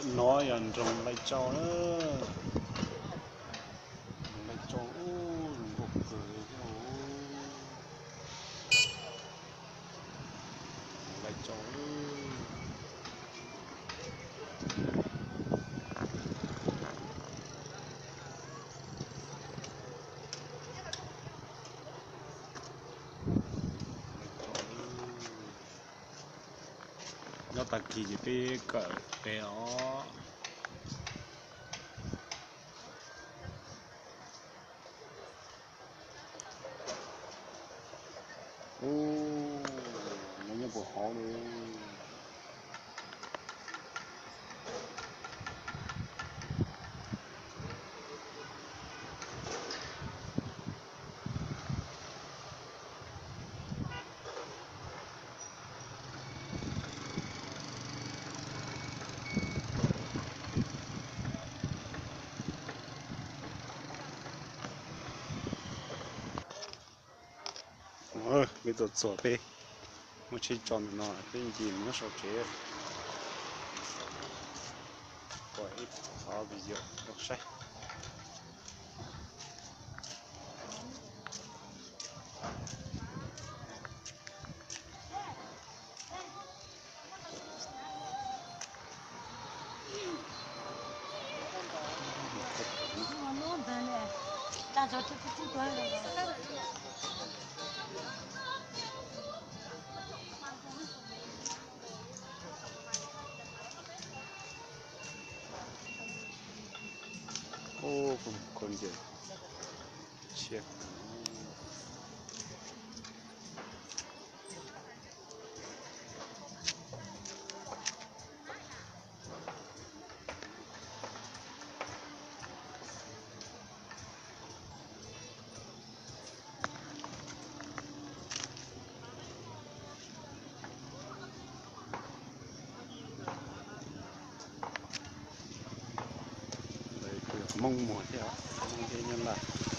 No yog nroog Lais Tsau na. Nroog Lais Tsau, zoo nkauj kawg thiab. Nroog Lais Tsau. Nyob tag kis ces peb kawm pem os. Ub, no nyob puag hauv li. Peb tuaj txog peb muab tsheb tso ntawm no peb nce mus nyob saum tsev. Pom ib qhov video rau saib. Ub, koj nce siab. Lawv kuj yog Hmoob muag thiab, Hmoob thiab Nyab Laj.